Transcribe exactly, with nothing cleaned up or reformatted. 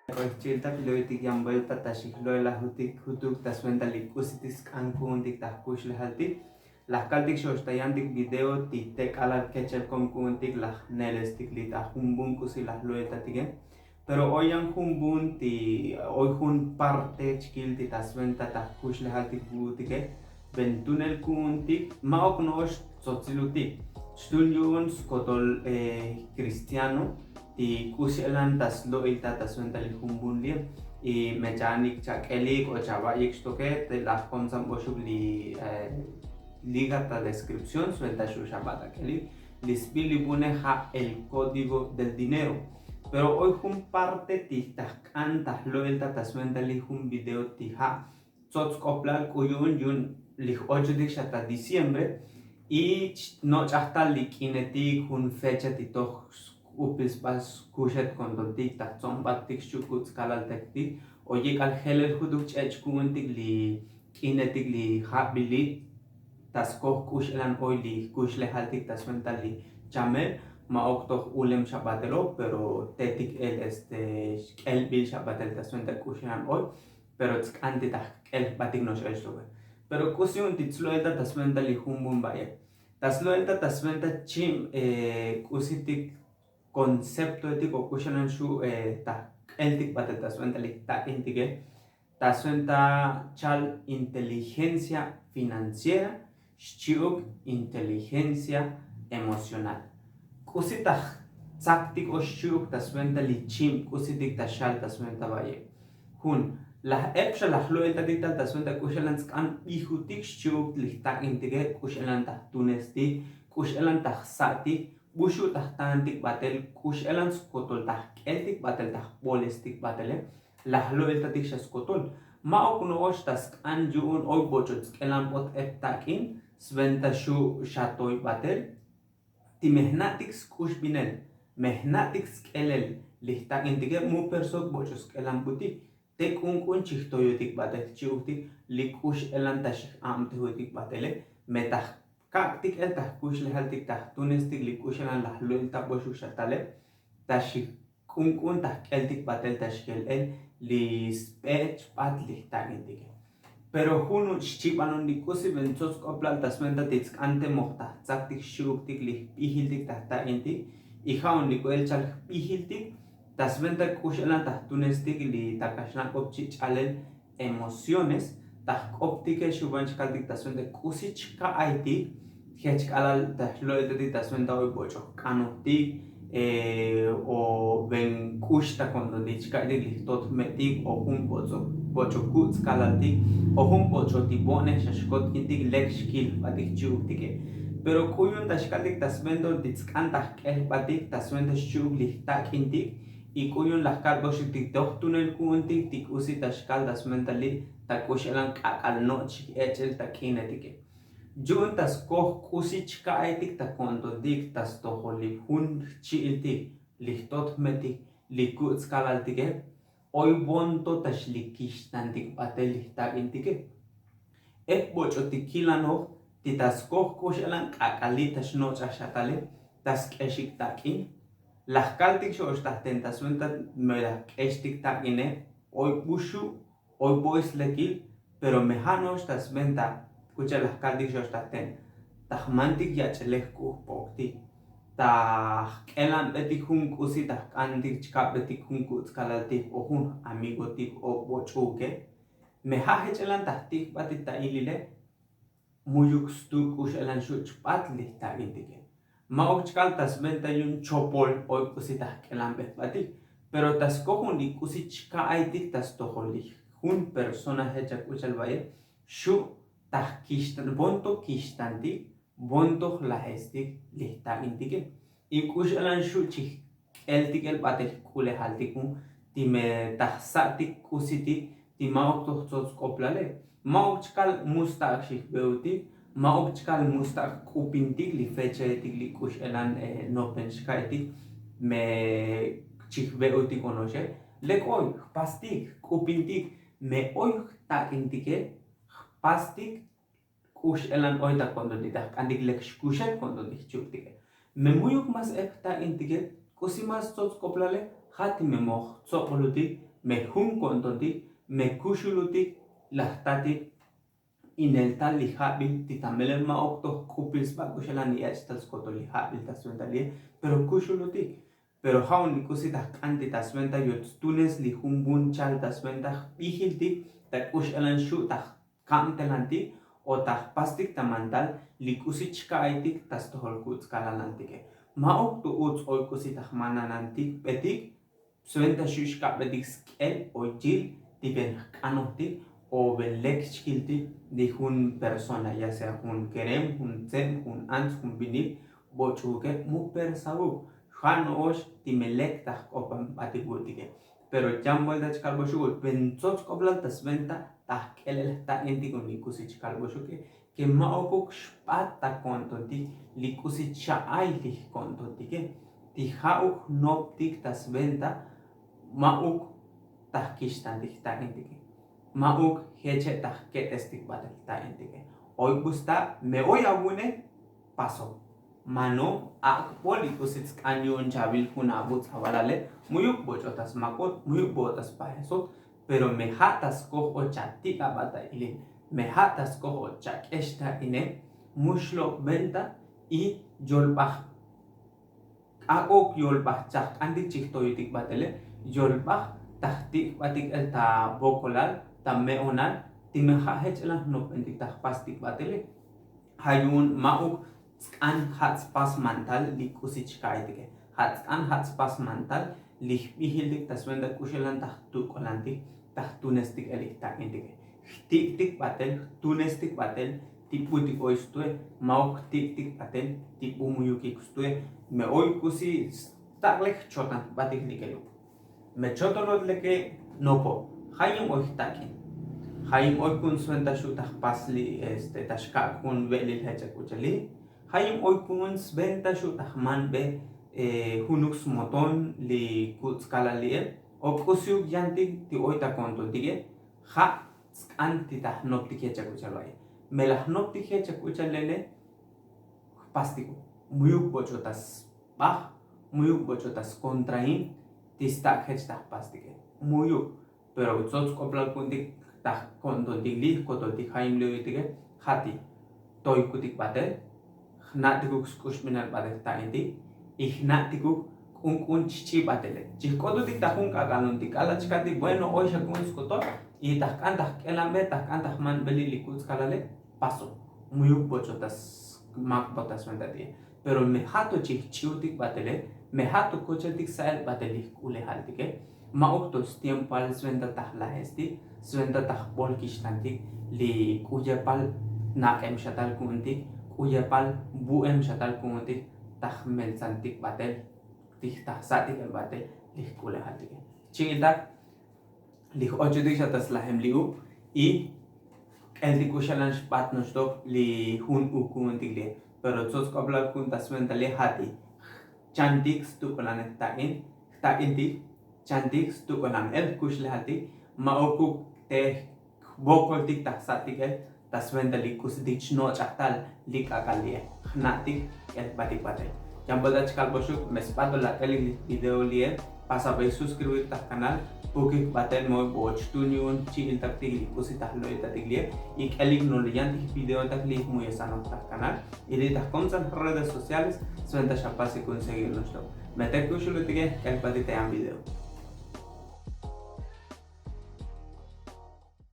Oy jch'iltak lo'iltik yan vuelta ta xijlo'elajutik jutuk ta swenta li k'usitik sk'an ku'untik ta jkuxlejaltik. Laj kaltik xo'ox ta yantik video ti tek'alal kechel kom ku'untik laj ne'lestik li ta jun vun k'usi laj lo'iltatike. Pero oy yan jun vun ti oy jun parte chkil ti ta swenta ta jkuxlejaltik vu'utike. Ventunel ku'untik ma'uk no'ox tzotzilutik xtun yu'un skotol, kristiano ti k'u x'elan ta slo'ilta ta swenta li jun vun li'e. Y me cha'anik chak'elik o chava'yik xtoke te laj komsan boxuk li liga ta descripción swenta xu' xabat ak'elik li sbil li vune ja' el código del dinero. Pero oy jun parte ti ta jk'an ta jlo'ilta ta swenta li jun video ti ja' tsots k'oplal k'u yu'un yu'un li j'ochotik xa ta diciembre. Y noch'aj tal li k'inetik jun fecha ti toj sk'upil sba skuxet kontontik ta jtsomb'atik xu' kuts' kalaltaktik o yek'al jelel jutuk ch'ech' ku'untik li k'inetik li jabili ta skoj k'u x'elan oy li jkuxlejaltik ta swenta li chamel. Ma'uk toj ulem xa batel o pero tetik el este k'elbil xa batel ta swenta k'u x'elan oy. Pero tsk'an ti ta jk'el jbatik no'ox el xtoke. Pero k'usi yu'un ti tslo'elta ta swenta li jun vun ba'ye. Ta slo'elta ta swenta chib k'usitik konceptoetik o k'u x'elan xu' ta jk'eltik batel ta swenta li jtak'intike. Ta swenta chal inteligencia financiera xchi'uk inteligencia emocional. K'usi ta jtzaktik o xchi'uk ta swenta li chib k'usitik ta xal ta swenta ba'ye. Jun, laj ep xa laj lo'iltatik tal ta swenta k'u x'elan tsk'an bijutik xchi'uk li jtak'intike k'u x'elan ta jtunestik k'u x'elan ta jsa'tik bu xu' ta jtantik batel k'u x'elan skotol ta jk'eltik batel ta jbolestik batele. Laj lo'iltatik xa skotol ma'uk no'ox ta sk'an yu'un oy boch'o tsk'elan bot ep tak'in swenta xu' xa toy batel. Ti me jna'tik sk'uxbinel me jna'tik sk'elel li jtak'intike mu persok boch'o sk'elan butik. Te k'unk'un chijtoyotik batel chi'uktik li k'u x'elan ta xijabtejotik batele. Me ta jkak'tik el ta jkuxlejaltik ta jtunestik li k'u x'elan laj lo'ilta boxuk xa tale ta xij k'unk'un ta jk'eltik batel ta xjel el li sbe chbat li jtak'intike. Pero jun nuch' xchibanon li k'usi ben tsots k'oplal ta swenta ti tsk'an te moj ta jtzaktik xchi'uktik li jbijiltik ta jtak'intik. Y ja'un li k'u el chal jbijiltik ta swenta k'u x'elan ta jtunestik li ta kaxlan k'op chich'alel emociones ta jk'optike xuban chkaltik ta swenta k'usi chka'aytik jech k'alal ta jlo'iltatik ta swenta oy boch'o jk'anojtik o ven k'ux ta kontontik chka'aytik li jtot jme'tik o jun boch'o kuts' kalaltik o jun boch'o ti bo'nej xa xkot k'intik lek xkil jbatik chi'uktike. Pero k'u yu'un ta xkaltik ta swenta ti tsk'an ta jk'el jbatik ta swenta xchi'uk li jtak'intik. Y k'u yu'un laj kalboxik ti toj tunel ku'untik ti k'usi ta xkal ta swenta li' ta k'u x'elan k'ak'al no'och xijech'el ta k'inetike. Yu'un ta skoj k'usi chka'aytik ta ko'ntontik ta stojol li jun jchi'iltik li jtot jme'tik li kuts' kalaltike. Oy vonto ta xlikixtantik batel li jtak'intike. Ep boch'o ti kilanoj ti ta skoj k'u x'elan k'ak'al li' ta xnoch'aj xa tale ta sk'exik tak'in. Laj kaltik xo'ox ta jten ta swenta me laj k'extik tak'ine oy bu xu' oy bo'ix slekil. Pero me ja' no'ox ta swenta k'u cha'al laj kaltik xo'ox ta jten ta jmantik yach'elej k'u jpok'tik ta jk'elanbetik jun k'usi ta jk'antik chka'betik jun kuts' kalaltik o jun amigotik o boch'uke. Me ja' jech'elan ta jtik jbatik ta ilile mu'yuk stu k'u x'elan xu' chbat li jtak'intike. Ma'uk chkal ta swenta yu'un chopol oy k'usi ta jk'elanbej jbatik. Pero ta skoj jun li k'usi chka'aytik ta stojol li jun persona jech a k'u cha'al ba'ye xu' ta jkixtan vonto kixtantik vonto jlajestik li jtak'intike. Y k'u x'elan xu' chij k'eltik el batel jk'ulejaltik jun ti me ta jsa'tik k'usitik ti ma'uk toj tsots k'oplale. Ma'uk chkal mustak' xijbe'utik ma'uk chkal mustak' jk'upintik li fechaetik li k'u x'elan nopen xka'etik me chijbe'utik o no'oxe. Lek oy jpastik jk'upintik me oy jtak'intike jpastik k'u x'elan oy ta ko'ntontik ta jk'antik lek xkuxet ko'ntontik jchi'uktike. Me mu'yuk mas ep jtak'intike k'usi mas tsots k'oplale ja' ti me moj jtsobolutik Me jun ko'ntontik me kuxulutik laj tatik inel tal li ja'bil ti ta melel ma'uk toj k'upil sba k'uxelan li ech' tal skotol li ja'bil ta sventa li'e. Pero kuxulutik pero ja'un li k'usi ta jk'an ti ta sventa yoch stunes li jun bun chal ta sventa jbijiltik ta k'uxelan xu' ta jkabtelantik o ta jpastik ta mantal li k'usi chka'aytik ta stojol kutzkalalantike. Ma'uk to uts oy k'usi ta jmananantik betik sventa xu' xka'betik sk'el o yil ti ben jk'anojtik o ben lek chkiltik li jun persona ya sea jun kerem jun tzeb jun antz jun binil boch'uke mu persabuk ja' no'ox ti me lek ta jk'opan batik vu'tike. Pero yan buelta chkalboxuk ben tsots k'oplal ta sventa ta jk'elel jta'intik un li k'usi chkalboxuke ke ma'ukuk xbat ta ko'ntontik li k'usi cha'ay li jko'ntontike ti ja'uk jnoptik ta sventa ma'uk ta jkixtantik jta'intike. Ma'uk jeche' ta jketestik batel jta'intike. Oy bu sta me oy avu'une paso mano ak'bo li k'usi tsk'an yu'un chavil jun avutz'avalale. Mu'yuk boch'o ta smakot mu'yuk boch'o ta spajesot pero me ja' ta skoj o chatik' aba ta ilil me ja' ta skoj o chak'ex ta ine mu xlok'benta y yolbaj k'ak'ok yolbaj chajk'antik chijtoyutik batele yolbaj ta jtik' batik el ta bokolal ta me'onal ti me ja' jech'elan jnopbentik ta jpastik batele. Ja' yu'un ma'uk tsk'an ja' tspas mantal li k'usi chka'aytike ja' tsk'an ja' tspas mantal li jbijiltik ta sventa k'uxelan ta jtuk'olantik ta jtunestik el li jtak'intike jtik'tik batel jtunestik batel ti butik oy stue ma'uk jtik'tik batel ti bu mu'yukik stue. Me oy k'usi stak'lek jchotan jbatik likeluk me chotolot leke nopo ja' yim oy jtak'in ja' yim oy ku'un sventa xu' ta jpas li este ta xkak' jun ve'lil jech ak'uchali. Ja' yim oy ku'un sventa xu' ta jmanbe junuk smoton li kutzkalal li'e o k'usiuk yantik ti oy ta ko'ntontike. Ja' tsk'an ti ta jnoptik jech ak'uchal ba'ye me la jnoptik jech ak'uchal lele jpastiko mu'yuk boch'o ta sbaj mu'yuk boch'o ta skontrain ti stak' jech ta jpastike. Mu'yuk pero tsots k'oplal ku'untik ta jko'ntontik li jkotoltik ja' yim li oyotike ja' ti toykutik batel jna'tikuk sk'uxbinal batel jta'intik y jna'tikuk k'unk'un chch'i batele chijk'otutik ta jun k'ak'al untik k'ala' chka'tik bueno oy xa ku'un skotol y ta jk'an ta jk'elanbe ta jk'an ta jmanbeli li kutzkalale paso mu'yuk boch'o ta smakbo ta sventa ti'e. Pero me ja' to chijch'iutik batele me ja' to kocheltik sa'el batel li jk'ulejaltike ma'uk to stiempoal sventa ta jlajestik sventa ta jbolkixtantik li k'u yepal nak'em xa tal ku'untik k'u yepal bu'em xa tal ku'untik ta jmeltsantik batel ti ta jsa'tik el batel li jk'ulejaltike. Chi'iltak li j-ochotik xa ta slajem li ub y k'eltik k'uxelan xbat noxtok li jun ub ku'untik li pero tsots k'oplal ku'un ta sventa li ja' ti chantik stuk'olan jtak'in jtak'intik chantik stuk'olan el jkuxlejaltik ma'ukuk te jbokoltik ta jsa'tik el ta sventa li k'usitik chnoch'aj tal li k'ak'al li'e jna'tik k'el jbatik batel. Yan buelta chkalboxuk me sbatol ak'elik li video li'e pasabey suskribir ta jkanal pukik batel me oy bo'och tun yu'un chi'iltaktik li k'usi ta jlo'iltatik li'e y k'elik nole yantik videotak li jmuyesanok ta jkanal y li ta jkomsan redes sociales sventa xa pasik un seguir noxtok. Me te kuxulutike jk'el jbatik ta yan video.